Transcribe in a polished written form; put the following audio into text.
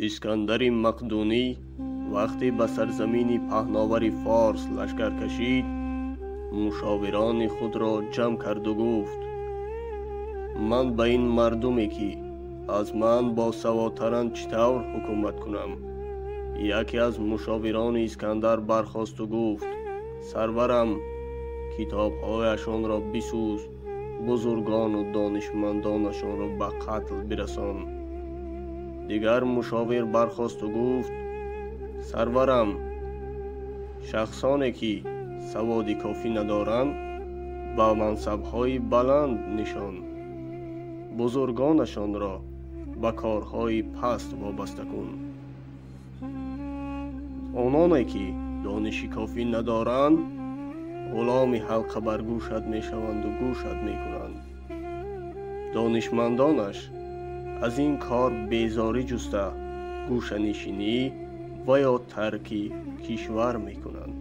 Искандари Мақдунӣ вақте ба сарзамини паҳновари Форс лашкар кашид, мушовирони худро ҷамъ карду гуфт: ман ба ин мардуме, ки аз ман босаводтаранд, чӣ тавр ҳукумат кунам? Яке аз мушовирони Искандар бархосту гуфт: сарварам, китобҳояшонро бисӯз, бузургону донишмандонашонро ба қатл бирасон. Дигар мушовир бархосту гуфт: сарварам, шахсоне ки саводи кофӣ надоранд, ба мансабҳои баланд нишон, бузургонашонро ба корҳои паст вобаста кун. Ононе ки дониши кофӣ надоранд, ғуломи ҳалқа бар гӯшат мешаванду гӯшат мекунанд. Донишмандонаш аз ин кор безорӣ ҷуста, гӯшанишинӣ ва ё тарки кишвар мекунанд.